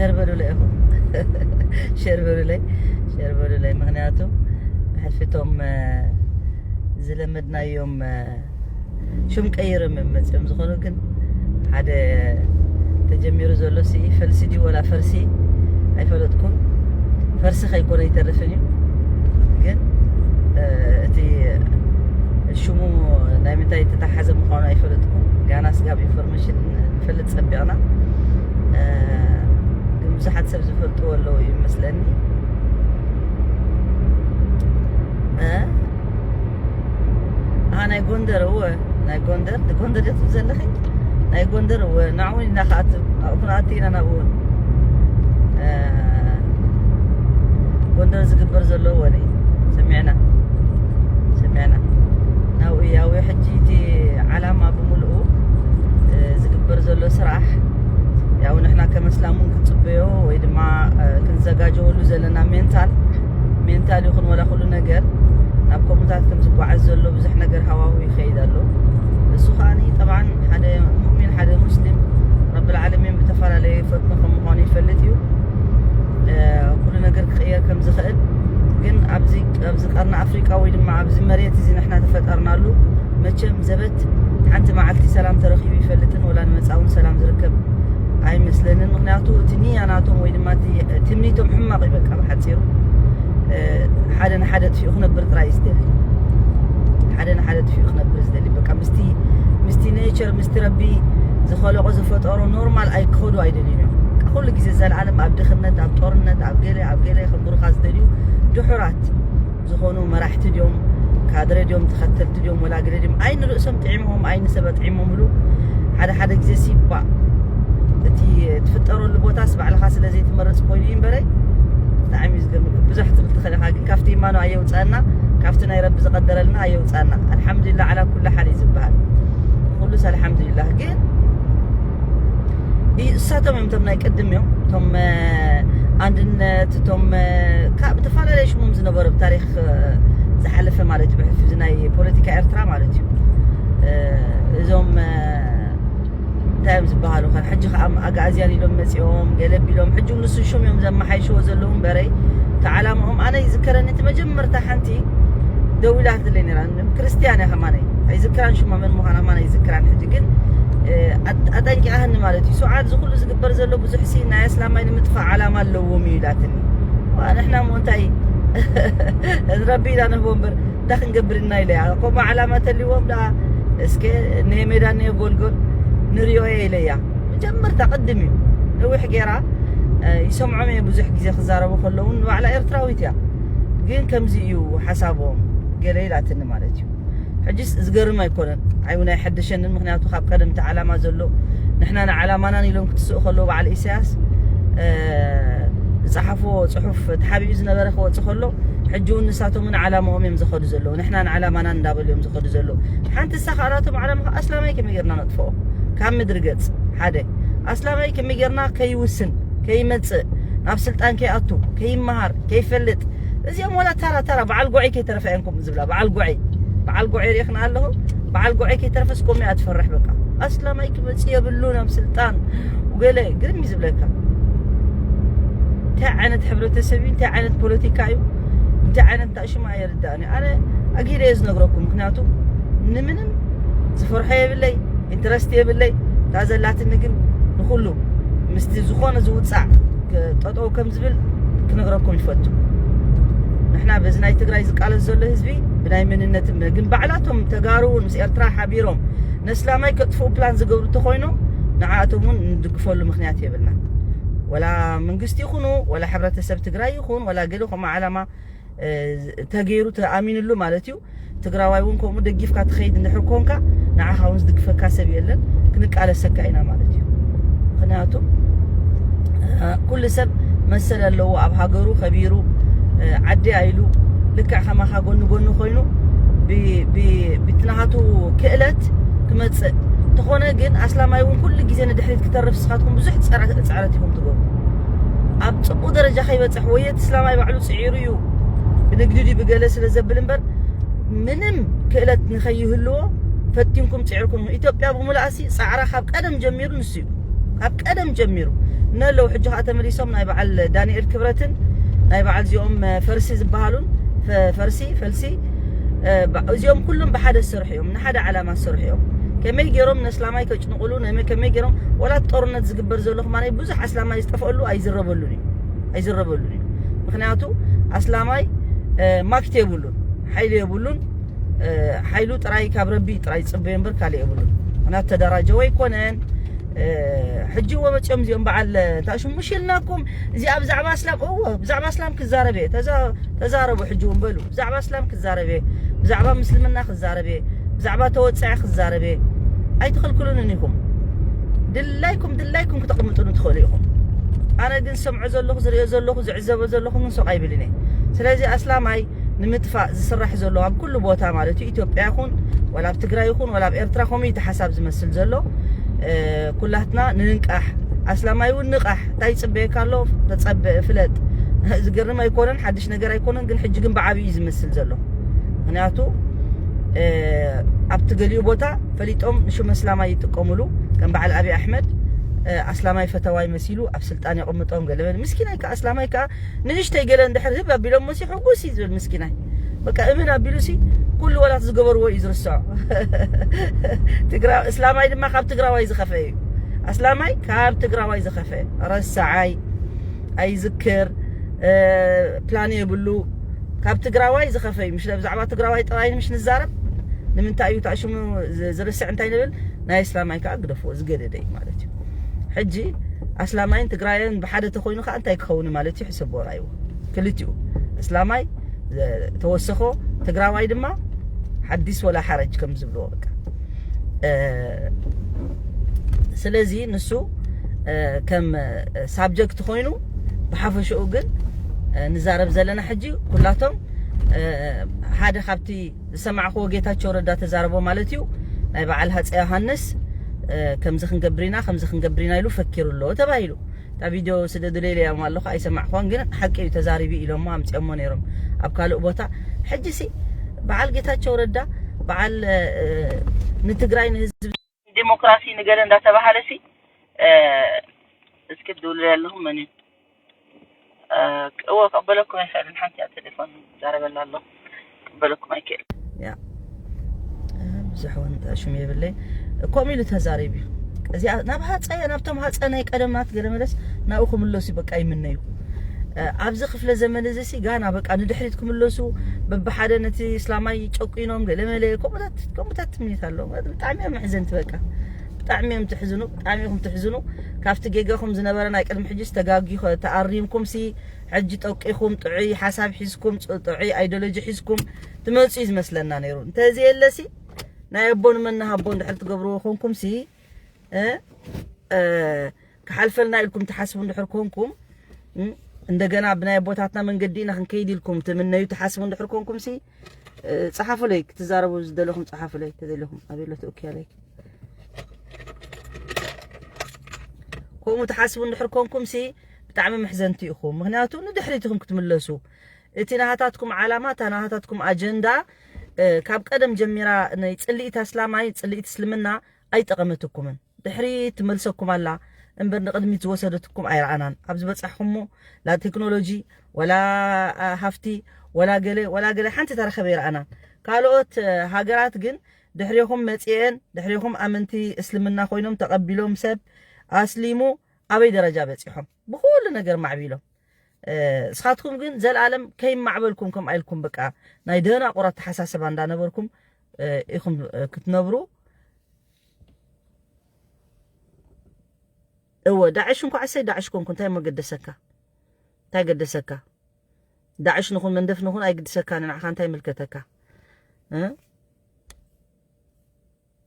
ሸር በሉለይ ኢኹም። ሸር በሉለይ፣ ሸር በሉለይ። ምኽንያቱ ብሕልፊ እቶም፣ እ፣ ዝለመድናዮም፣ እ፣ ሹም ቀይሮም እዮም መፅዮም ዝኾኑ፣ ግን ሓደ ተጀሚሩ ዘሎ ሲ ፈልሲ ድዩ ወላ ፈርሲ ኣይፈለጥኩን። ፈርሲ ከይኮነ ኣይተርፍን እዩ። ግን፣ እ፣ እቲ ሽሙ ናይ ምንታይ ዝተታሓዘ ምዃኑ ኣይፈለጥኩን። ጋና ስጋብ ኢንፎርሜሽን ንፈልጥ ጸቢቕና። እ፣ ግን ብዙሓት ሰብ ዝፈልጥዎ ኣለዉ እዩ መስለኒ። እ፣ ኣሃ፣ ናይ ጎንደር፣ እወ፣ ናይ ጎንደር፣ ጎንደር ድያ ትብል ዘለኺ? ናይ ጎንደር፣ እወ፣ ናብኡ እውን ኢና ክኣቱ፣ ኣብኡ ክንኣቱ ኢና ናብኡ እውን። እ፣ ጎንደር ዝግበር ዘሎ ወረ ሰሚዕና፣ ሰሚዕና። ናብኡ፣ ያው፣ ሕጂ እቲ ዓላማ ብምልኡ፣ እ፣ ዝግበር ዘሎ ስራሕ፣ ያው፣ ንሕና ከም እስላም እውን ክንጽበዮ ወይ ድማ፣ እ፣ ክንዘጋጀወሉ ዘለና ሜንታል፣ ሜንታል ይኹን ወላ ኩሉ ነገር ናብ ከምኡታት ከም ዝጓዓዝ ዘሎ ብዙሕ ነገር ሃዋሁ ይኸይድ ኣሎ። እሱ ከዓኒ ጠብዓን ሓደ ሙእሚን፣ ሓደ ሙስሊም ረብል ዓለሚን ብተፈላለየ ፈትኖ ከም ምዃኑ ይፈልጥ እዩ። እ፣ ኩሉ ነገር ክቕየር ከም ዝኽእል ግን ኣብዚ፣ ኣብዚ ቀርኒ ኣፍሪቃ ወይ ድማ ኣብዚ መሬት እዚ ንሕና ተፈጠርናሉ መቸም ዘበት ሓንቲ መዓልቲ ሰላም ተረኺቡ ይፈልጥን ወላ ንመጻ እውን ሰላም ዝርከብ ኣይመስለንን። ምኽንያቱ እቲ ንያ ናቶም ወይ ድማ እቲ ትምኒቶም ሕማቕ እዩ። በቃ ብሓጺሩ፣ እ፣ ሓደ ንሓደ ጥፊኡ ክነብር ጥራይ እዩ ዝደሊ። ሓደ ንሓደ ጥፊኡ ክነብር ዝደሊ። በቃ ምስቲ፣ ምስቲ ኔቸር፣ ምስቲ ረቢ ዝኸለቆ ዝፈጠሮ ኖርማል ኣይክኸዱ ኣይደልዩን እዮም። በቃ ኩሉ ግዜ ዘላለም ኣብ ድኽነት፣ ኣብ ጦርነት፣ ኣብ ገለ፣ ኣብ ገለ ከንብሩኻ ዝደልዩ ድሑራት ዝኾኑ መራሕቲ ድዮም፣ ካድረ ድዮም፣ ተኸተልቲ ድዮም፣ ወላ ገለ ድዮም፣ ኣይንርእሶም ጥዒሞም፣ ኣይንሰብ ኣጥዒሞምሉ። ሓደ ሓደ ግዜ ሲባ እቲ ትፍጠረሉ ቦታስ ባዕልኻ ስለ ዘይትመርጽ ኮይኑ እዩ እምበረይ። ብጣዕሚ እዩ ዝገርም። ብዙሕ ትብል ትኽእል ኢኻ፣ ግን ካብቲ ኢማኑ ኣየውጻና፣ ካብቲ ናይ ረቢ ዝቐደረልና ኣየውጻና። ኣልሓምዱሊላህ ዓላ ኩሉ ሓል እዩ ዝበሃል። ኩሉስ ኣልሓምዱሊላህ። ግን እዩ፣ እሳቶም እዮም እቶም ናይ ቅድም እዮም። እቶም፣ እ፣ ኣንድነት፣ እቶም፣ እ፣ ካብ ዝተፈላለየ ሽሞም ዝነበሩ ብታሪኽ፣ እ፣ ዝሓለፈ ማለት እዩ፣ ብሕልፊ ናይ ፖለቲካ ኤርትራ ማለት እዩ። እ፣ እዞም፣ እ፣ እንታይ እዮም ዝበሃሉ? ከን ሕጂ ከዓ ኣግኣዝያን ኢሎም መፂኦም፣ ገለ ቢሎም፣ ሕጂ እውን ንሱ ሽም እዮም ዘመሓይሽዎ ዘለዉ እምበረይ፣ እቲ ዓላማኦም ኣነ ይዝከረኒ፣ እቲ መጀመርታ ሓንቲ ደዊላ ክትለይ ነይራ። ክርስትያን እያ ከማነይ፣ ኣይዝክራን ሽማ መን ምዃና ከማን ኣይዝክራን። ሕጂ ግን፣ እ፣ ኣጥ-፣ ኣጠንቂቓህኒ ማለት እዩ። ሱዓድ፣ እዚ ኩሉ ዝግበር ዘሎ ብዙሕ ሲ ናይ ኣስላማይ ንምጥፋእ ዓላማ ኣለዎም እዩ ኢላትኒ። ዋ፣ ንሕና እሞ እንታይ ንረቢ ኢና ንህቦ እምበር እንታይ ክንገብር ኢና ኢለያ። ከምኡ ዓላማ ተልዎም ደኣ እስከ እነሄ ሜዳ እነሄ ጎልጎል ንሪኦ እየ ኢለያ። መጀመርታ ቅድም እዩ። ነዊሕ ገይራ፣ እ፣ ይሰምዖም እየ ብዙሕ ግዜ ክዛረቡ ከለዉ፣ ንባዕላ ኤርትራዊት እያ። ግን ከምዚ እዩ ሓሳቦም ገለ ኢላትኒ ማለት እዩ። ሕጂስ ዝገርም ኣይኮነን። ኣይ እውን ኣይሐድሸንን፣ ምኽንያቱ ካብ ቀደም እቲ ዓላማ ዘሎ፣ ንሕና ንዓላማናን ኢሎም ክትስኡ ከለዉ በዓል ኢሳያስ፣ እ፣ ዝጸሓፍዎ ጽሑፍ ተሓቢኡ ዝነበረ ክወጽእ ከሎ፣ ሕጂ እውን ንሳቶም ንዓላማኦም እዮም ዝኸዱ ዘለዉ፣ ንሕና ንዓላማናን እንዳበሉ እዮም ዝኸዱ ዘለዉ። ሓንቲ እሳ ከኣ ናቶም ዓላማ ከኣ ኣስላማይ ከመይ ጌርና ነጥፍኦ ካብ ምድሪ ገጽ፣ ሓደ ኣስላማይ ከመይ ጌርና ከይውስን፣ ከይመጽእ፣ ናብ ስልጣን ከይኣቱ፣ ከይመሃር፣ ከይፈልጥ፣ እዚኦም ወላ ታራ ታራ በዓል ጎዐይ ከይተረፈ እዮም ከምኡ ዝብላ። በዓል ጎዐይ፣ በዓል ጎዐይ ሪእኽና ኣለኹ። በዓል ጎዐይ ከይተረፈስ ከምኡ እያ ትፈርሕ። በቃ ኣስላማይ ክመጽእ የብሉን ኣብ ስልጣን ወገለ ግርም እዩ ዝብለካ። እንታይ ዓይነት ሕብረተሰብ እዩ? እንታይ ዓይነት ፖለቲካ እዩ? እንታይ ዓይነት እንታይ ሽማ ኣይርዳእን እዩ። ኣነ ኣጊደ እየ ዝነግረኩም፣ ምኽንያቱ ንምንም ዝፈርሖ የብለይ፣ ኢንትረስት የብለይ። እታ ዘላትኒ ግን ንኹሉ ምስቲ ዝኾነ ዝውጻዕ ክ-፣ ጠጠው ከም ዝብል ክነግረኩም ይፈቱ። ንሕና በዚ ናይ ትግራይ ዝቃለስ ዘሎ ህዝቢ ብናይ መንነት እምነ-፣ ግን ባዕላቶም ተጋሩ እውን ምስ ኤርትራ ሓቢሮም ነስላማይ ከጥፍኡ ፕላን ዝገብሩ እንተኾይኖም ንዓኣቶም እውን ንድግፈሉ ምኽንያት የብልና። ወላ መንግስቲ ይኹኑ፣ ወላ ሕብረተሰብ ትግራይ ይኹን፣ ወላ ገለ ከምኡ ዓላማ፣ እ፣ ተገይሩ ተኣሚንሉ ማለት እዩ። ትግራዋይ እውን ከምኡ ደጊፍካ ትኸይድ እንድሕር ኮንካ፣ ንዓኻ እውን ዝድግፈካ ሰብ የለን፣ ክንቃለሰካ ኢና ማለት እዩ። ምኽንያቱ፣ እ፣ ኩሉ ሰብ መሰል ኣለዎ፣ ኣብ ሃገሩ ከቢሩ፣ እ፣ ዓዲ ኣይሉ፣ ልክዕ ከማኻ ጎኒ ጎኒ ኮይኑ፣ ብ-፣ ብ-፣ ብትናሃቱ ክእለት ክመጽእ። እንተኾነ ግን ኣስላማይ እውን ኩሉ ግዜ ንድሕሪት ክተርፍ፣ ንስኻትኩም ብዙሕ ጸረ-፣ ጸዕረት ኢኹም ትገብሩ። ኣብ ጽቡቕ ደረጃ ከይበጽሕ ወይ እቲ እስላማይ ባዕሉ ጽዒሩ እዩ፣ ብንግዲ ድዩ ብገለ ስለ ዘብል እምበር፣ ምንም ክእለት ንኸይህልዎ ፈቲንኩም ጽዒርኩም። ኢትዮጵያ ብምሉኣሲ ጻዕራ ካብ ቀደም ጀሚሩ ንሱ እዩ። ካብ ቀደም ጀሚሩ እነለው። ሕጂ ከዓ ተመሊሶም ናይ በዓል ዳንኤል ክብረትን ናይ በዓል እዚኦም ፈርሲ ዝበሃሉን፣ ፈርሲ፣ ፈልሲ፣ እዚኦም ኩሎም ብሓደ ዝሰርሑ እዮም፣ ንሓደ ዓላማ ዝሰርሑ እዮም። ከመይ ገይሮም ነስላማይ ከጭንቕሉ፣ ከመይ ገይሮም፣ ወላ ጦርነት ዝግበር ዘሎ ከማን ብዙሕ ኣስላማይ ዝጠፍኣሉ ኣይዝረበሉን እዩ፣ ኣይዝረበሉን እዩ። ምክንያቱ ኣስላማይ ማክት የብሉን፣ ሓይሊ የብሉን። ሓይሉ ጥራይ ካብ ረቢ ጥራይ ጽበዮ እምበር ካልእ የብሉን። ምክንያቱ ተደራጀው ኣይኮነን። ሕጂ እወ መጺኦም እዚኦም በዓል ታሽሙ ሽልናኩም እዚኣ ብዛዕባ ኣስላም፣ እወ ብዛዕባ ኣስላም ክዛረብ እየ። ተዛረቡ። ሕጂ እውን በሉ ብዛዕባ ኣስላም ክዛረብ እየ፣ ብዛዕባ ምስልምና ክዛረብ እየ፣ ብዛዕባ ተወጻኢ ክዛረብ እየ። ኣይትኽልክሉንን ኢኹም። ድላይኩም ድላይኩም ክተቕምጡን ትኽእሉ ኢኹም። ኣነ ግን ዝሰምዖ ዘለኹ፣ ዝሪኦ ዘለኹ፣ ዝዕዘቦ ዘለኹ ግን ሶቕ ኣይብልን እየ። ስለዚ ኣስላማይ ንምጥፋእ ዝስራሕ ዘሎ ኣብ ኩሉ ቦታ ማለት እዩ፣ ኢትዮጵያ ይኹን ወላ ኣብ ትግራይ ይኹን ወላ ኣብ ኤርትራ ከምኡ እዩ እቲ ሓሳብ ዝመስል ዘሎ። ኩላትና ንንቃሕ። ኣስላማይ እውን ንቃሕ። እንታይ ይጽበየካ ኣሎ? ተጸበ፣ ፍለጥ። ዝገርም ኣይኮነን፣ ሓድሽ ነገር ኣይኮነን፣ ግን ሕጂ ግን ብዓብዩ እዩ ዝመስል ዘሎ። ምክንያቱ ኣብቲ ገሊኡ ቦታ ፈሊጦም ንሽም ኣስላማይ ይጥቀሙሉ። ከም በዓል ኣብይ ኣሕመድ ኣስላማይ ፈተዋይ መሲሉ ኣብ ስልጣን የቕምጦም። ገለመን ምስኪናይ ከዓ ኣስላማይ ከዓ ንእሽተይ ገለ እንድሕር ህብ ኣቢሎም ሞሲ ሕጉስ እዩ ዝብል ምስኪናይ። በቃ እምን ኣቢሉ ሲ ኩሉ ወላት ዝገበርዎ እዩ ዝርስዖ። ትግራይ እስላማይ ድማ ካብ ትግራዋይ ዝኸፈ እዩ። ኣስላማይ ካብ ትግራዋይ ዝኸፈ፣ ረሳዓይ፣ ኣይዝክር፣ ፕላን የብሉ። ካብ ትግራዋይ ዝኸፈ እዩ። ምሽ ብዛዕባ ትግራዋይ ጥራይ ምሽ ንዛረብ። ንምንታይ እዩ ታሽሙ ዝርስዕ እንታይ ንብል? ናይ እስላማይ ከዓ ግደፍዎ፣ ዝገደደ እዩ ማለት እዩ። ሕጂ ኣስላማይን ትግራይን ብሓደ ተኮይኑ ከዓ እንታይ ክኸውን ማለት እዩ? ሕሰቦ ራይዎ። ክልቲኡ እስላማይ ተወሰኾ፣ ትግራዋይ ድማ ሓዲስ ወላ ሓረጅ ከም ዝብልዎ በቃ። ስለዚ ንሱ ከም ሳብጀክት ኮይኑ፣ ብሓፈሽኡ ግን ንዛረብ ዘለና ሕጂ ኩላቶም ሓደ ካብቲ ዝሰማዕክዎ ጌታቸው ረዳ ተዛረቦ ማለት እዩ። ናይ በዓል ሃፀ ዮሃንስ ከምዚ ክንገብር ኢና ከምዚ ክንገብር ኢና ኢሉ ፈኪሩ ኣሎ ተባሂሉ። እታ ቪድዮ ስደዱለይ ኢለዮም ኣለኹ ኣይሰማዕክዋን፣ ግን ሓቂ እዩ ተዛሪቡ ኢሎሞ ኣምፅኦሞ ነይሮም ኣብ ካልእ ቦታ። ሕጂ ሲ በዓል ጌታቸው ረዳ በዓል ንትግራይ ንህዝቢ ዲሞክራሲ ንገለ እንዳተባሃለ ሲ እስኪ ትድውሉ ኣለኹም መን እዩ? እወ ክቕበለኩም ኣይክእልን። ሓንቲ እያ ቴሌፎን ዛረበላ ኣለኹ። ክቕበለኩም ኣይክእልን። ያ ብዙሕ እውን ሽም የብለይ። ከምኡ ኢሉ ተዛሪቡ እዩ። እዚኣ ናብ ሃፀ ናብቶም ሃፀ ናይ ቀደማት ገለ መለስ ናብኡ ክምለሱ በቃ ይምነዩ። ኣብዚ ክፍለ ዘመን እዚ ሲ ጋና በቃ ንድሕሪት ክምለሱ በብሓደ ነቲ እስላማይ ጨቂኖም ገለ መለ ከምኡታት ከምኡታት ትምኒት ኣለዎም። ብጣዕሚ እዮም መሕዘንቲ በቃ። ብጣዕሚ እዮም ትሕዝኑ፣ ብጣዕሚ እዮም ትሕዝኑ። ካብቲ ጌጋኹም ዝነበረ ናይ ቅድሚ ሕጂ ዝተጋጊ ተኣሪምኩም ሲ ሕጂ ጠቂኹም ጥዑይ ሓሳብ ሒዝኩም ጥዑይ ኣይዲዮሎጂ ሒዝኩም ትመፁ እዩ ዝመስለና ነይሩ። እንተዘየለሲ ናይ ኣቦን መናሃቦ እንድሕር ትገብርዎ ኮንኩም ሲ ክሓልፈልና ኢልኩም ትሓስቡ እንድሕር ኮንኩም እንደገና ብናይ ኣቦታትና መንገዲ ኢና ክንከይድ ኢልኩም ትምነዩ ትሓስቡ እንድሕር ኮንኩም ሲ ፀሓፉለይ፣ ክትዛረቡ ዝደለኹም ፀሓፉለይ። ተደለኹም ኣበሎ ተእኩያለይ። ከምኡ ትሓስቡ እንድሕር ኮንኩም ሲ ብጣዕሚ መሕዘንቲ ኢኹም። ምክንያቱ ንድሕሪት ኢኹም ክትምለሱ። እቲ ናሃታትኩም ዓላማ፣ እታ ናሃታትኩም ኣጀንዳ ካብ ቀደም ጀሚራ ናይ ፅልኢት ኣስላማይ ፅልኢት እስልምና ኣይጠቐመትኩምን። ድሕሪ ትመልሰኩም ኣላ እምበር ንቕድሚት ዝወሰደትኩም ኣይረኣናን። ኣብ ዝበፃሕኩሞ ላ ቴክኖሎጂ ወላ ሃፍቲ ወላ ገለ ወላ ገለ ሓንቲ ተረኸበ ይረኣናን። ካልኦት ሃገራት ግን ድሕሬኹም መፂኤን ድሕሬኹም ኣመንቲ እስልምና ኮይኖም ተቐቢሎም ሰብ ኣስሊሙ ኣበይ ደረጃ በፂሖም ብኩሉ ነገር ማዕቢሎም። እስኻትኩም ግን ዘልኣለም ከይማዕበልኩም ከምኣ ኢልኩም በቃ ናይ ደናቁር ኣተሓሳስባ እንዳነበርኩም ኢኹም ክትነብሩ። እወ ዳዕሽ እንኳ ዕሰይ ዳዕሽ ኮንኩ እንታይ መገደሰካ? እንታይ ገደሰካ? ዳዕሽ ንኹን መንደፍ ንኹን ኣይግድሰካ ንዓኻ እንታይ ይምልከተካ?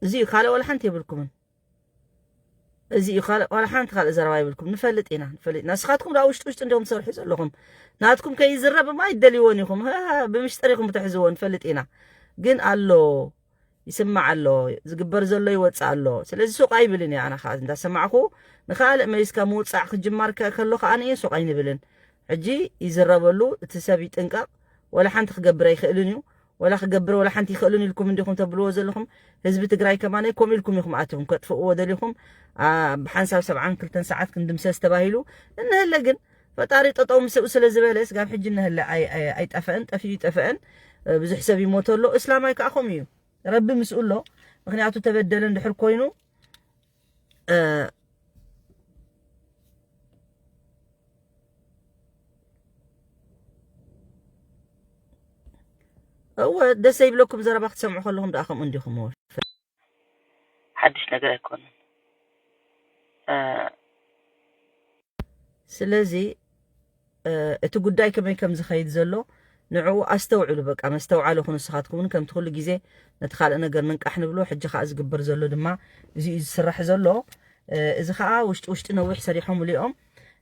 እዚ እዩ ካልእ ወላ ሓንቲ የብልኩምን። እዚ እዩ ካልእ ወላ ሓንቲ ካልእ ዘረባ ይብልኩም። ንፈልጥ ኢና ንፈልጥ ኢና። ንስኻትኩም ዳ ውሽጢ ውሽጢ እንዲኹም ትሰርሑ ዘለኹም። ናትኩም ከይዝረብ እማ ኣይደልይዎን ኢኹም። ብምሽጥር ኢኹም ትሕዝዎ ንፈልጥ ኢና። ግን ኣሎ ይስማዕ ኣሎ፣ ዝግበር ዘሎ ይወፅእ ኣሎ። ስለዚ ሱቕ ኣይብልን እየ ኣነ ከዓ እንዳሰማዕኩ ንኻልእ መሊስካ ምውፃዕ ክጅማር ከሎ ከዓ ንየ ሱቕ ኣይንብልን። ሕጂ ይዝረበሉ፣ እቲ ሰብ ይጥንቀቕ፣ ወላ ሓንቲ ክገብር ኣይክእልን እዩ። ወላ ክገብር ወላ ሓንቲ ይኽእልን ኢልኩም እንዲኹም ተብልዎ ዘለኹም። ህዝቢ ትግራይ ከማነይ ከምኡ ኢልኩም ኢኹም ኣትኹም ከጥፍእዎ ደሊኹም። ብሓንሳብ ሰብዓን ክልተን ሰዓት ክንድምሰስ ተባሂሉ እንህለ ግን ፈጣሪ ጠጠው ምስኡ ስለ ዝበለ ስጋብ ሕጂ እንህለ ኣይጠፈአን፣ ጠፊኡ ይጠፈአን። ብዙሕ ሰብ ይሞቶ ኣሎ። እስላማይ ከዓ ከምኡ እዩ። ረቢ ምስኡ ኣሎ። ምክንያቱ ተበደለ እንድሕር ኮይኑ እወ ደስ ዘይብለኩም ዘረባ ክትሰምዑ ከለኹም ደኣ ከምኡ እንዲኹም። ሓድሽ ነገር ኣይኮነን። ስለዚ እቲ ጉዳይ ከመይ ከም ዝኸይድ ዘሎ ንዕኡ ኣስተውዕሉ። በቃ መስተውዓሊ ኩኑ ንስኻትኩም እውን ከምቲ ኩሉ ግዜ ነቲ ካልእ ነገር ምንቃሕ ንብሎ። ሕጂ ከዓ ዝግበር ዘሎ ድማ እዚ እዩ ዝስራሕ ዘሎ። እዚ ከዓ ውሽጢ ውሽጢ ነዊሕ ሰሪሖምሉ እዮም።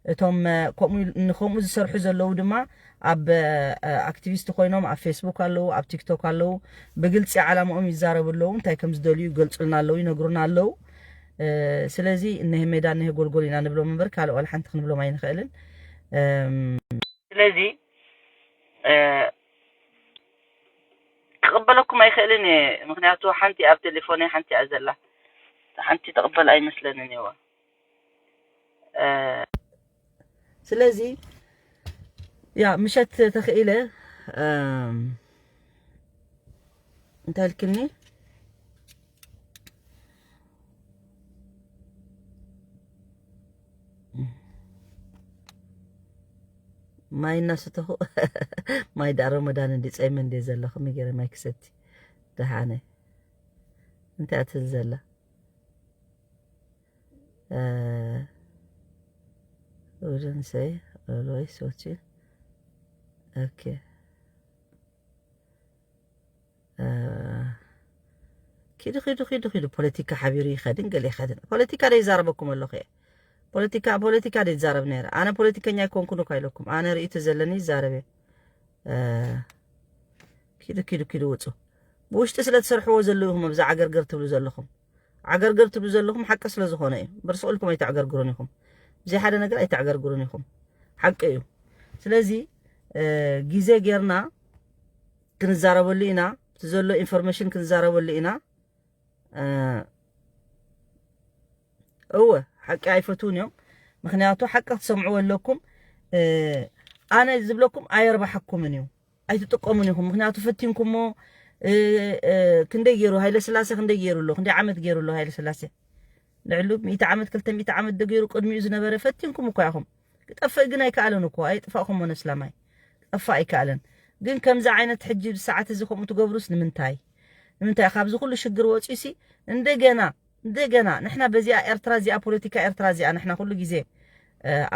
እቶም ከምኡ ንከምኡ ዝሰርሑ ዘለዉ ድማ ኣብ ኣክቲቪስት ኮይኖም ኣብ ፌስቡክ ኣለዉ፣ ኣብ ቲክቶክ ኣለዉ። ብግልፂ ዓላማኦም ይዛረቡ ኣለዉ። እንታይ ከም ዝደልዩ ይገልፁልና ኣለዉ፣ ይነግሩና ኣለዉ። ስለዚ እነሄ ሜዳ እነሄ ጎልጎል ኢና ንብሎም እምበር ካልእ ዋላ ሓንቲ ክንብሎም ኣይንኽእልን። ስለዚ ክቕበለኩም ኣይኽእልን እየ። ምክንያቱ ሓንቲ ኣብ ቴሌፎነይ ሓንቲ እያ ዘላ። ሓንቲ ተቕበል ኣይመስለንን እየዋ። ስለዚ ያ ምሸት ተኽኢለ እንታይ ልክኒ ማይ እናሰተኹ ማይ ዳ ረመዳን እንዲ ጸይመ እንዲ ዘለኹ ምገረ ማይ ክሰቲ ደሓነ እንታይ ኣትን ዘላ ወደንሰይ ኦልወይስ ኦኬ ኪዱ ኪዱ ኪዱ ኪዱ ፖለቲካ ሓቢሩ ይኸድን ገለ ይኸድን። ፖለቲካ ዶ ይዛረበኩም ኣለኹ እየ። ፖለቲካ ፖለቲካ ዶ ይዛረብ ነይረ። ኣነ ፖለቲከኛ ኣይኮንኩን እኳ ኢለኩም። ኣነ ርእይቶ ዘለኒ ይዛረብ እየ። ኪዱ ኪዱ ኪዱ ውፁ። ብውሽጢ ስለ ትሰርሕዎ ዘለኹም ኣብዚ ዓገርገር ትብሉ ዘለኹም። ዓገርገር ትብሉ ዘለኹም ሓቂ ስለ ዝኾነ እዩ። እምበር ስቕ ኢልኩም ኣይተዕገርግሩን ኢኹም። ብዘይ ሓደ ነገር ኣይተዕገርግሩን ኢኹም። ሓቂ እዩ። ስለዚ ግዜ ጌርና ክንዛረበሉ ኢና። እቲ ዘሎ ኢንፎርሜሽን ክንዛረበሉ ኢና። እወ ሓቂ ኣይፈትውን እዮም። ምክንያቱ ሓቂ ክትሰምዕዎ ኣለኩም። ኣነ ዝብለኩም ኣየርባሓኩምን እዩ። ኣይትጥቀሙን ኢኹም። ምክንያቱ ፈቲንኩሞ ክንደይ ገይሩ ሃይለ ስላሴ ክንደይ ገይሩ ኣሎ፣ ክንደይ ዓመት ገይሩ ኣሎ ሃይለ ስላሴ። ልዕሉ ሚእቲ ዓመት ክልተ ሚእቲ ዓመት ዶ ገይሩ ቅድሚኡ ዝነበረ ፈቲንኩም እኳ ኢኹም። ክጠፍእ ግን ኣይከኣለን እኮ ኣይጥፋእኩሞ ነስላማይ ክጠፍእ ኣይከኣለን። ግን ከምዚ ዓይነት ሕጂ ብሰዓት እዚ ከምኡ ትገብሩስ ንምንታይ? ንምንታይ ካብዚ ኩሉ ሽግር ወፂኡሲ እንደገና እንደገና ንሕና በዚኣ ኤርትራ እዚኣ ፖለቲካ ኤርትራ እዚኣ ንሕና ኩሉ ግዜ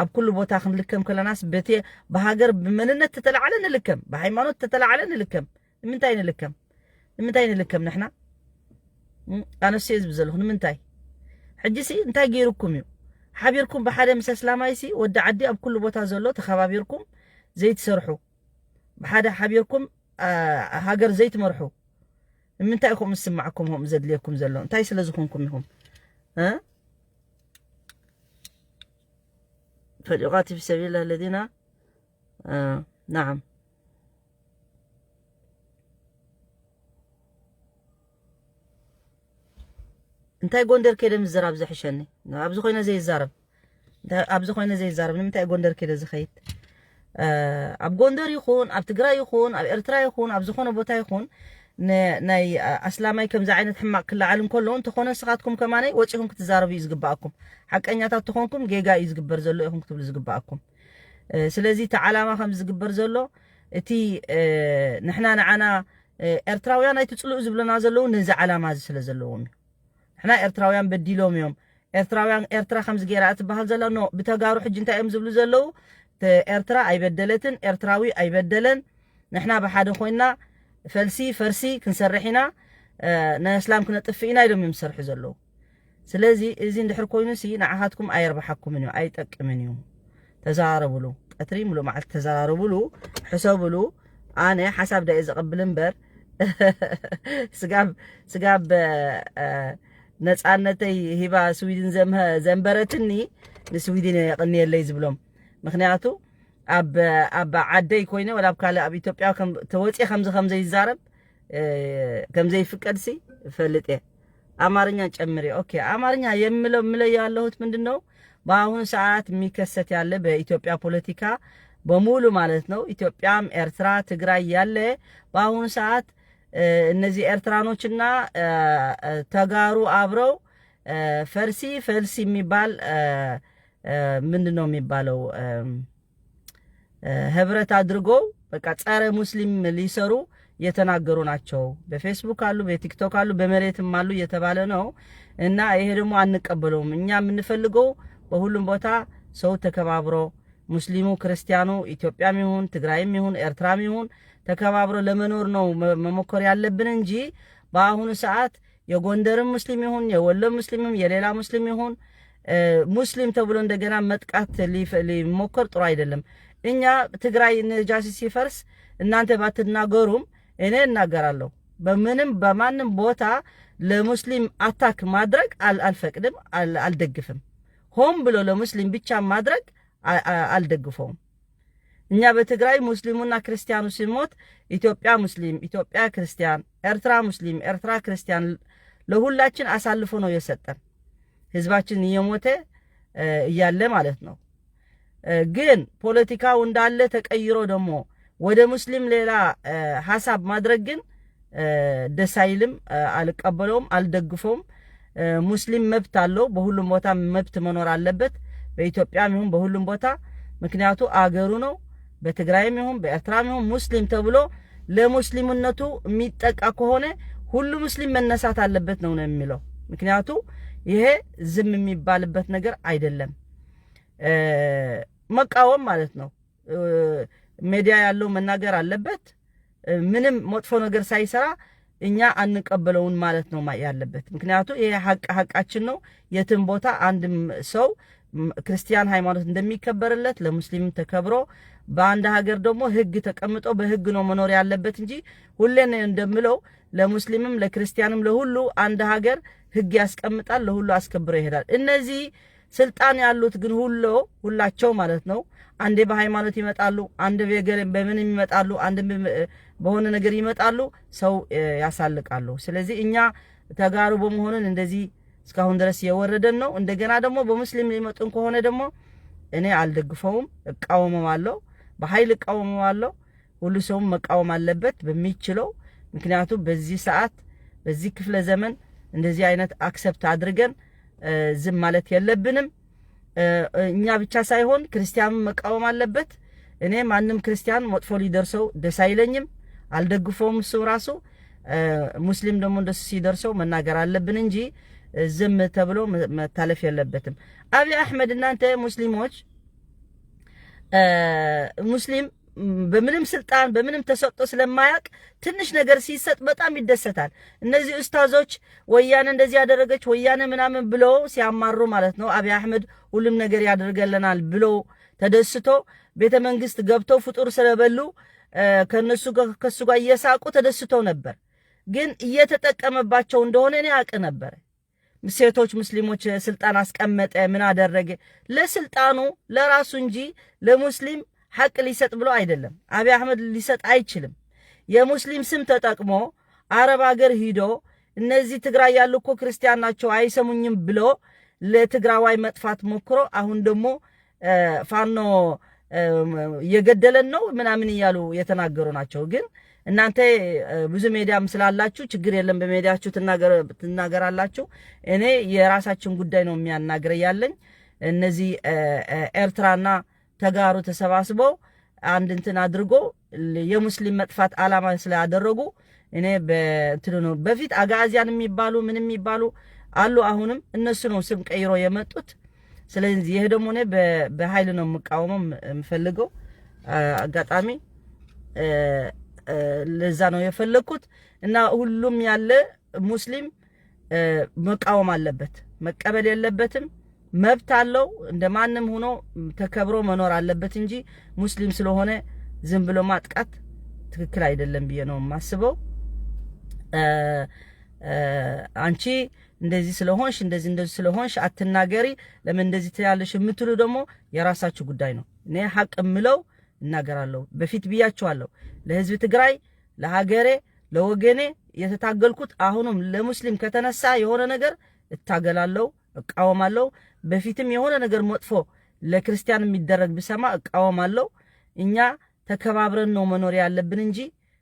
ኣብ ኩሉ ቦታ ክንልከም ከለናስ በቲ ብሃገር ብመንነት ተተላዓለ ንልከም ብሃይማኖት ተተላዓለ ንልከም ንምንታይ ንልከም ንምንታይ ንልከም ንሕና ኣነሱ እየ ዝብል ዘለኹ ንምንታይ ሕጂ ሲ እንታይ ገይሩኩም እዩ ሓቢርኩም ብሓደ ምስ ኣስላማይ ሲ ወዲ ዓዲ ኣብ ኩሉ ቦታ ዘሎ ተኸባቢርኩም ዘይትሰርሑ ብሓደ ሓቢርኩም ሃገር ዘይትመርሑ ንምንታይ ኢኹም ዝስማዕኩም ከምኡ ዘድልየኩም ዘሎ እንታይ ስለ ዝኾንኩም ኢኹም ፈሊቓት ፊ ሰቢል ለዚና ናዓም እንታይ ጎንደር ከይደ ምዝራብ ዝሕሸኒ ኣብዚ ኮይነ ዘይዛረብ ኣብዚ ኮይነ ዘይዛረብ ንምንታይ ጎንደር ከይደ ዝኸይድ ኣብ ጎንደር ይኹን ኣብ ትግራይ ይኹን ኣብ ኤርትራ ይኹን ኣብ ዝኾነ ቦታ ይኹን ናይ ኣስላማይ ከምዚ ዓይነት ሕማቕ ክለዓል እንከሎ እንተኾነ ንስኻትኩም ከማነይ ወፂኹም ክትዛረቡ እዩ ዝግባኣኩም ሓቀኛታት ተኾንኩም ጌጋ እዩ ዝግበር ዘሎ ኢኹም ክትብሉ ዝግባኣኩም ስለዚ እቲ ዓላማ ከም ዝግበር ዘሎ እቲ ንሕና ንዓና ኤርትራውያን ኣይትፅልኡ ዝብለና ዘለዉ ነዚ ዓላማ እዚ ስለ ዘለዎም እዩ ንሕና ኤርትራውያን በዲሎም እዮም ኤርትራውያን ኤርትራ ከምዚ ገይራ ትበሃል ዘላ ኖ ብተጋሩ ሕጂ እንታይ እዮም ዝብሉ ዘለዉ ኤርትራ ኣይበደለትን ኤርትራዊ ኣይበደለን ንሕና ብሓደ ኮይና ፈልሲ ፈርሲ ክንሰርሕ ኢና ናይ እስላም ክነጥፍእ ኢና ኢሎም እዮም ዝሰርሑ ዘለዉ ስለዚ እዚ እንድሕር ኮይኑ ሲ ንዓኻትኩም ኣየርባሓኩምን እዩ ኣይጠቅምን እዩ ተዘራረብሉ ቀትሪ ሙሉእ መዓልቲ ተዘራረብሉ ሕሰብሉ ኣነ ሓሳብ ዳየ ዘቐብል እምበር ስጋብ ስጋብ ነፃነተይ ሂባ ስዊድን ዘንበረትኒ ንስዊድን የቐንየለይ ዝብሎም ምክንያቱ ኣብ ኣብ ዓደይ ኮይነ ወላ ኣብ ካልእ ኣብ ኢትዮጵያ ተወፅየ ከምዚ ከምዘ ይዛረብ ከምዘይፍቀድሲ እፈልጥ እየ። አማርኛ ጨምሪ። ኦኬ፣ አማርኛ የምለው የምለው ያለሁት ምንድን ነው? በአሁኑ ሰዓት የሚከሰት ያለ በኢትዮጵያ ፖለቲካ በሙሉ ማለት ነው፣ ኢትዮጵያም ኤርትራ ትግራይ ያለ በአሁኑ ሰዓት እነዚህ ኤርትራኖችና ተጋሩ አብረው ፈርሲ ፈልሲ የሚባል ምንድን ነው የሚባለው ህብረት አድርገው በቃ ጸረ ሙስሊም ሊሰሩ የተናገሩ ናቸው። በፌስቡክ አሉ፣ በቲክቶክ አሉ፣ በመሬትም አሉ እየተባለ ነው። እና ይሄ ደግሞ አንቀበለውም። እኛ የምንፈልገው በሁሉም ቦታ ሰው ተከባብሮ ሙስሊሙ ክርስቲያኑ ኢትዮጵያም ይሁን ትግራይም ይሁን ኤርትራም ይሁን ተከባብሮ ለመኖር ነው መሞከር ያለብን እንጂ በአሁኑ ሰዓት የጎንደርም ሙስሊም ይሁን የወሎ ሙስሊምም የሌላ ሙስሊም ይሁን ሙስሊም ተብሎ እንደገና መጥቃት ሊሞከር ጥሩ አይደለም። እኛ ትግራይ ነጃሲ ሲፈርስ እናንተ ባትናገሩም እኔ እናገራለሁ። በምንም በማንም ቦታ ለሙስሊም አታክ ማድረግ አልፈቅድም፣ አልደግፍም። ሆን ብሎ ለሙስሊም ብቻ ማድረግ አልደግፈውም። እኛ በትግራይ ሙስሊሙና ክርስቲያኑ ሲሞት ኢትዮጵያ ሙስሊም፣ ኢትዮጵያ ክርስቲያን፣ ኤርትራ ሙስሊም፣ ኤርትራ ክርስቲያን ለሁላችን አሳልፎ ነው የሰጠን። ህዝባችን እየሞተ እያለ ማለት ነው። ግን ፖለቲካው እንዳለ ተቀይሮ ደግሞ ወደ ሙስሊም ሌላ ሀሳብ ማድረግ ግን ደስ አይልም፣ አልቀበለውም፣ አልደግፈውም። ሙስሊም መብት አለው፣ በሁሉም ቦታ መብት መኖር አለበት፣ በኢትዮጵያም ይሁን በሁሉም ቦታ። ምክንያቱ አገሩ ነው። በትግራይም ይሁን በኤርትራም ይሁን ሙስሊም ተብሎ ለሙስሊምነቱ የሚጠቃ ከሆነ ሁሉ ሙስሊም መነሳት አለበት ነው ነው የሚለው። ምክንያቱ ይሄ ዝም የሚባልበት ነገር አይደለም። መቃወም ማለት ነው። ሜዲያ ያለው መናገር አለበት። ምንም መጥፎ ነገር ሳይሰራ እኛ አንቀበለውን ማለት ነው ያለበት። ምክንያቱ ይሄ ሀቅ ሀቃችን ነው። የትም ቦታ አንድም ሰው ክርስቲያን ሃይማኖት እንደሚከበርለት ለሙስሊም ተከብሮ በአንድ ሀገር ደግሞ ህግ ተቀምጦ በህግ ነው መኖር ያለበት እንጂ ሁሌ እንደምለው ለሙስሊምም ለክርስቲያንም ለሁሉ አንድ ሀገር ህግ ያስቀምጣል፣ ለሁሉ አስከብሮ ይሄዳል። እነዚህ ስልጣን ያሉት ግን ሁሉ ሁላቸው ማለት ነው አንዴ በሃይማኖት ይመጣሉ፣ አንዴ በገለ በምንም ይመጣሉ፣ አንዴ በሆነ ነገር ይመጣሉ፣ ሰው ያሳልቃሉ። ስለዚህ እኛ ተጋሩ በመሆኑን እንደዚህ እስካሁን ድረስ የወረደን ነው። እንደገና ደግሞ በሙስሊም ሊመጡን ከሆነ ደግሞ እኔ አልደግፈውም፣ እቃወመዋለሁ፣ በኃይል እቃወመዋለሁ። ሁሉ ሰውም መቃወም አለበት በሚችለው። ምክንያቱም በዚህ ሰዓት በዚህ ክፍለ ዘመን እንደዚህ አይነት አክሰፕት አድርገን ዝም ማለት የለብንም። እኛ ብቻ ሳይሆን ክርስቲያኑ መቃወም አለበት። እኔ ማንም ክርስቲያን መጥፎ ሊደርሰው ደስ አይለኝም፣ አልደግፈውም። እሱ ራሱ ሙስሊም ደግሞ እንደሱ ሲደርሰው መናገር አለብን እንጂ ዝም ተብሎ መታለፍ የለበትም። አብይ አሕመድ እናንተ ሙስሊሞች ሙስሊም በምንም ስልጣን በምንም ተሰጥኦ ስለማያውቅ ትንሽ ነገር ሲሰጥ በጣም ይደሰታል። እነዚህ ኡስታዞች ወያኔ እንደዚህ ያደረገች ወያኔ ምናምን ብለው ሲያማሩ ማለት ነው። አብይ አሕመድ ሁሉም ነገር ያደርገልናል ብለው ተደስቶ ቤተ መንግስት ገብተው ፍጡር ስለበሉ ከነሱ ከሱ ጋር እየሳቁ ተደስተው ነበር። ግን እየተጠቀመባቸው እንደሆነ እኔ አውቅ ነበር። ሴቶች ሙስሊሞች ስልጣን አስቀመጠ ምን አደረገ? ለስልጣኑ ለራሱ እንጂ ለሙስሊም ሀቅ ሊሰጥ ብሎ አይደለም። አብይ አህመድ ሊሰጥ አይችልም። የሙስሊም ስም ተጠቅሞ አረብ ሀገር ሂዶ እነዚህ ትግራይ ያሉ እኮ ክርስቲያን ናቸው አይሰሙኝም ብሎ ለትግራዋይ መጥፋት ሞክሮ አሁን ደግሞ ፋኖ እየገደለን ነው ምናምን እያሉ የተናገሩ ናቸው። ግን እናንተ ብዙ ሜዲያም ስላላችሁ ችግር የለም፣ በሜዲያችሁ ትናገራላችሁ። እኔ የራሳችን ጉዳይ ነው የሚያናግረ ያለኝ። እነዚህ ኤርትራና ተጋሩ ተሰባስበው አንድ እንትን አድርጎ የሙስሊም መጥፋት አላማ ስላደረጉ እኔ በእንትኑ ነው። በፊት አጋዚያን የሚባሉ ምን የሚባሉ አሉ። አሁንም እነሱ ነው ስም ቀይሮ የመጡት። ስለዚህ ይሄ ደግሞ እኔ በኃይል ነው የምቃወመው የምፈልገው። አጋጣሚ ለዛ ነው የፈለግኩት። እና ሁሉም ያለ ሙስሊም መቃወም አለበት፣ መቀበል የለበትም። መብት አለው፣ እንደ ማንም ሆኖ ተከብሮ መኖር አለበት እንጂ ሙስሊም ስለሆነ ዝም ብሎ ማጥቃት ትክክል አይደለም ብዬ ነው የማስበው። አንቺ እንደዚህ ስለሆንሽ እንደዚህ እንደዚህ ስለሆንሽ አትናገሪ፣ ለምን እንደዚህ ትያለሽ የምትሉ ደግሞ የራሳችሁ ጉዳይ ነው። እኔ ሀቅ የምለው እናገራለሁ። በፊት ብያችኋለሁ፣ ለህዝብ ትግራይ፣ ለሀገሬ፣ ለወገኔ የተታገልኩት አሁንም ለሙስሊም ከተነሳ የሆነ ነገር እታገላለሁ፣ እቃወማለሁ። በፊትም የሆነ ነገር መጥፎ ለክርስቲያን የሚደረግ ብሰማ እቃወማለሁ። እኛ ተከባብረን ነው መኖር ያለብን እንጂ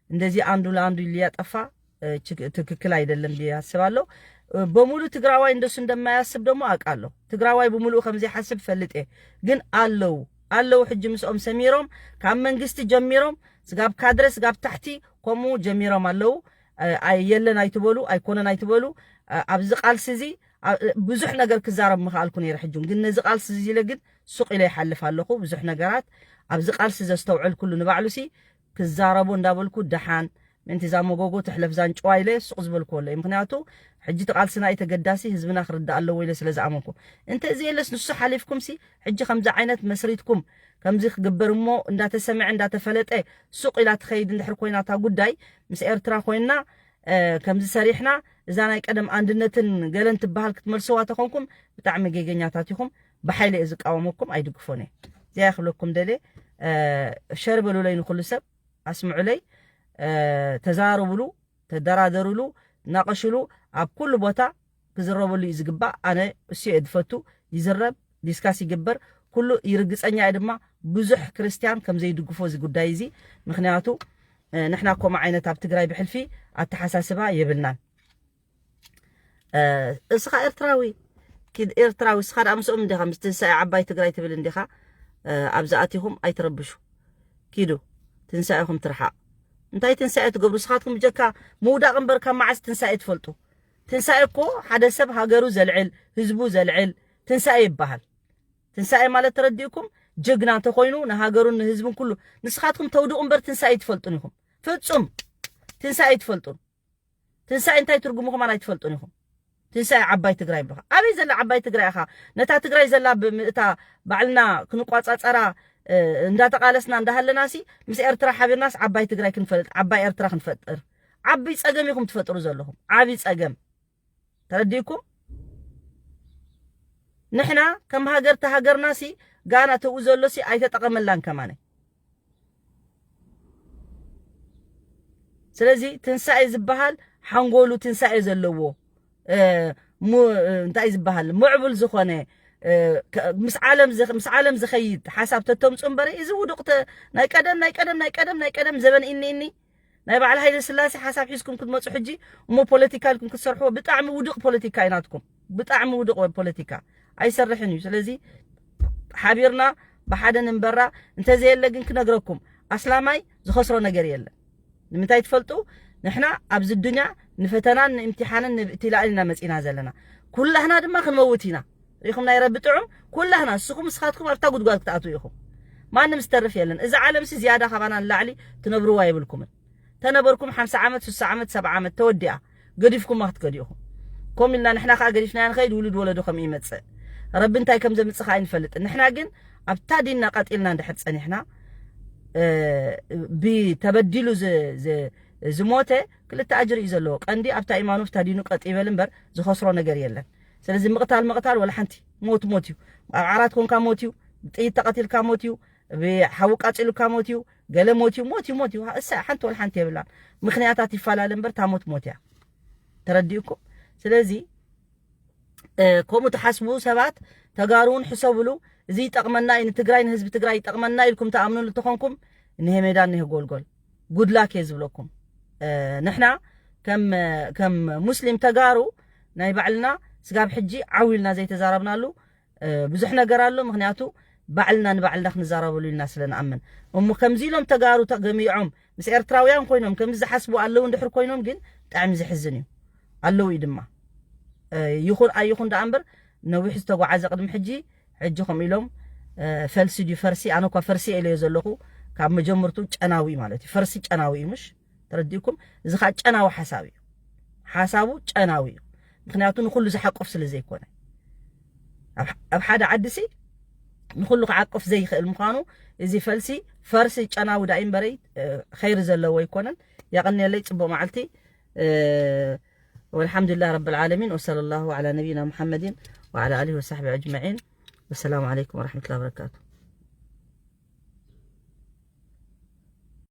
እንደዚህ አንዱ ለአንዱ ሊያጠፋ ትክክል አይደለም ብዬ አስባለሁ። በሙሉ ትግራዋይ እንደሱ እንደማያስብ ደግሞ አውቃለሁ። ትግራዋይ በሙሉ ከምዚ ሓስብ ፈልጤ ግን አለው አለው ሕጂ ምስኦም ሰሚሮም ካብ መንግስቲ ጀሚሮም ስጋብ ካድረ ስጋብ ታሕቲ ከምኡ ጀሚሮም ኣለዉ። የለን ኣይትበሉ ኣይኮነን ኣይትበሉ። ኣብዚ ቃልሲ እዚ ብዙሕ ነገር ክዛረብ ምኽኣልኩ ነይረ። ሕጂ ግን ነዚ ቃልሲ እዚ ኢለ ግን ሱቕ ኢለ ይሓልፍ ኣለኹ። ብዙሕ ነገራት ኣብዚ ቃልሲ ዘስተውዐልኩሉ ንባዕሉሲ ክዛረቦ እንዳበልኩ ደሓን ምእንቲ እዛ መጎጎ ትሕለፍ ዛንጭዋ ኢለ ሱቕ ዝበልኩ ኣሎ። ምክንያቱ ሕጂ እቲ ቃልስና እዩ ተገዳሲ፣ ህዝብና ክርዳእ ኣለዎ ኢለ ስለ ዝኣመንኩ። እንተ እዚ የለስ ንሱ ሓሊፍኩምሲ ሕጂ ከምዚ ዓይነት መስሪትኩም ከምዚ ክግበር እሞ እንዳተሰምዐ እንዳተፈለጠ ሱቕ ኢላ ትኸይድ እንድሕር ኮይና እታ ጉዳይ ምስ ኤርትራ ኮይና ከምዚ ሰሪሕና እዛ ናይ ቀደም ኣንድነትን ገለን ትበሃል ክትመልስዋ ተኾንኩም ብጣዕሚ ጌገኛታት ኢኹም። ብሓይሊ እየ ዝቃወመኩም፣ ኣይድግፎን እየ። እዚኣ ክብለኩም ደልየ። ሸር በሉለይ፣ ንኩሉ ሰብ ኣስምዑለይ፣ ተዛረቡሉ፣ ተደራደሩሉ፣ ናቐሽሉ። ኣብ ኩሉ ቦታ ክዝረበሉ እዩ ዝግባእ። ኣነ እሱ እየ ዝፈቱ፣ ይዝረብ፣ ዲስካስ ይግበር፣ ኩሉ ይርግፀኛ እየ ድማ ብዙሕ ክርስቲያን ከም ዘይድግፎ እዚ ጉዳይ እዚ። ምክንያቱ ንሕና ኮማ ዓይነት ኣብ ትግራይ ብሕልፊ ኣተሓሳስባ የብልናን። እስኻ ኤርትራዊ ኪድ ኤርትራዊ እስኻ ደኣ ምስኦም እንዲኻ ምስ ትንሳኤ ዓባይ ትግራይ ትብል እንዲኻ። ኣብዚ ኣቲኹም ኣይትረብሹ፣ ኪዱ ትንሳኤኹም ትርሓቕ። እንታይ ትንሳኤ ትገብሩ እስኻትኩም ብጀካ ምውዳቕ እምበር ካብ መዓስ ትንሳኤ ትፈልጡ? ትንሳኤ እኮ ሓደ ሰብ ሃገሩ ዘልዕል ህዝቡ ዘልዕል ትንሳኤ ይበሃል። ትንሳኤ ማለት ተረዲእኩም ጀግና እንተኾይኑ ንሃገሩን ንህዝቡን ኩሉ። ንስኻትኩም ተውድቑ እምበር ትንሳኤ ኣይትፈልጡን ኢኹም። ፍጹም ትንሳኤ ኣይትፈልጡን። ትንሳኤ እንታይ ትርጉሙ ከማን ኣይትፈልጡን ኢኹም። ትንሳኤ ዓባይ ትግራይ ብለኻ ኣበይ ዘላ ዓባይ ትግራይ ኢኻ? ነታ ትግራይ ዘላ እታ ባዕልና ክንቋፃፀራ እንዳተቃለስና እንዳሃለናሲ ምስ ኤርትራ ሓቢርናስ ዓባይ ትግራይ ክንፈልጥ ዓባይ ኤርትራ ክንፈጥር ዓብይ ፀገም ኢኹም ትፈጥሩ ዘለኹም ዓብይ ፀገም። ተረዲእኩም? ንሕና ከም ሃገር ተሃገርናሲ ጋና ተኡ ዘሎሲ ኣይተጠቐመላን ከማነ። ስለዚ ትንሳኤ ዝበሃል ሓንጎሉ ትንሳኤ ዘለዎ እንታይ ዝበሃል ምዕቡል ዝኾነ ምስ ዓለም ዝኸይድ ሓሳብ ተተምፁ እምበረ እዚ ውዱቕ ናይ ቀደም ናይ ቀደም ናይ ቀደም ናይ ቀደም ዘበን ኢኒ ኢኒ ናይ በዓል ሃይለ ስላሴ ሓሳብ ሒዝኩም ክትመፁ ሕጂ እሞ ፖለቲካ ኢልኩም ክትሰርሕዎ ብጣዕሚ ውዱቕ ፖለቲካ እዩ ናትኩም። ብጣዕሚ ውዱቕ ፖለቲካ ኣይሰርሕን እዩ። ስለዚ ሓቢርና ብሓደ ንንበራ እንተዘየለ ግን ክነግረኩም ኣስላማይ ዝኸስሮ ነገር የለን። ንምንታይ ትፈልጡ? ንሕና ኣብዚ ዱንያ ንፈተናን ንእምትሓንን ንብእትላእን ኢና መፂና ዘለና። ኩላህና ድማ ክንመውት ኢና። ሪኹም ናይ ረቢ ጥዑም ኩላህና እስኹም እስኻትኩም ኣብታ ጉድጓድ ክትኣትዉ ኢኹም። ማንም ዝተርፍ የለን። እዛ ዓለምሲ ዝያዳ ካባና ንላዕሊ ትነብርዋ የብልኩምን። ተነበርኩም ሓምሳ ዓመት ስሳ ዓመት ሰብዓ ዓመት ተወዲኣ ገዲፍኩማ ክትከዱ ኢኹም። ከም ኢልና ንሕና ከዓ ገዲፍናያ ንኸይድ ውሉድ ወለዶ ከም ይመፅእ ረቢ እንታይ ከም ዘምፅእ ከዓ ኣይንፈልጥን። ንሕና ግን ኣብታ ዲንና ቀጢልና እንድሕር ፀኒሕና ብተበዲሉ ዝሞተ ክልተ ኣጅሪ እዩ ዘለዎ። ቀንዲ ኣብታ ኢማኑ ኣብታ ዲኑ ቀጥ ይበል እምበር ዝኸስሮ ነገር የለን። ስለዚ ምቕታል ምቕታል ወላ ሓንቲ ሞት ሞት እዩ። ኣብ ዓራት ኮንካ ሞት እዩ። ብጥይት ተቐቲልካ ሞት እዩ። ብሓዊ ቃፂሉካ ሞት እዩ። ገለ ሞት እዩ። ሞት እዩ ሞት እዩ። እሳ ሓንቲ ወላ ሓንቲ የብላን። ምክንያታት ይፈላለ እምበር እታ ሞት ሞት እያ። ተረዲእኩም? ስለዚ ከምኡ ትሓስቡ ሰባት ተጋሩ እውን ሕሰብሉ። እዚ ይጠቕመና እዩ ንትግራይ ንህዝቢ ትግራይ ይጠቕመና ኢልኩም ተኣምኑሉ እንተኾንኩም እኒሀ ሜዳ እኒሀ ጎልጎል ጉድላክ እየ ዝብለኩም። ንሕና ከም ሙስሊም ተጋሩ ናይ ባዕልና ስጋብ ሕጂ ዓው ኢልና ዘይተዛረብናሉ ብዙሕ ነገር ኣሎ። ምክንያቱ ባዕልና ንባዕልና ክንዛረበሉ ኢልና ስለ ንኣምን እሞ ከምዚ ኢሎም ተጋሩ ተገሚዖም ምስ ኤርትራውያን ኮይኖም ከምዚ ዝሓስቡ ኣለዉ እንድሕር ኮይኖም ግን ብጣዕሚ ዘሕዝን እዩ። ኣለዉ እዩ ድማ ይኹን ኣይኹን ደኣ እምበር ነዊሕ ዝተጓዓዘ ቅድሚ ሕጂ ሕጂ ከምኡ ኢሎም ፈልሲ ድዩ ፈርሲ ኣነ እኳ ፈርሲ ኢለዮ ዘለኹ ካብ መጀመርቱ ጨናዊ ማለት እዩ። ፈርሲ ጨናዊ እዩ ምሽ ተረዲእኩም? እዚ ከዓ ጨናዊ ሓሳብ እዩ። ሓሳቡ ጨናዊ እዩ። ምክንያቱ ንኩሉ ዝሓቆፍ ስለ ዘይኮነ ኣብ ሓደ ዓዲ ሲ ንኩሉ ክዓቆፍ ዘይኽእል ምዃኑ እዚ ፈልሲ ፈርሲ ጨናዊ ዳኢ እምበረይ ኸይሪ ዘለዎ ኣይኮነን። ያቐንየለይ ፅቡቕ መዓልቲ። والحمد لله رب العالمين وصلى الله على نبينا محمد وعلى آله وصحبه أجمعين. والسلام عليكم ورحمة الله وبركاته.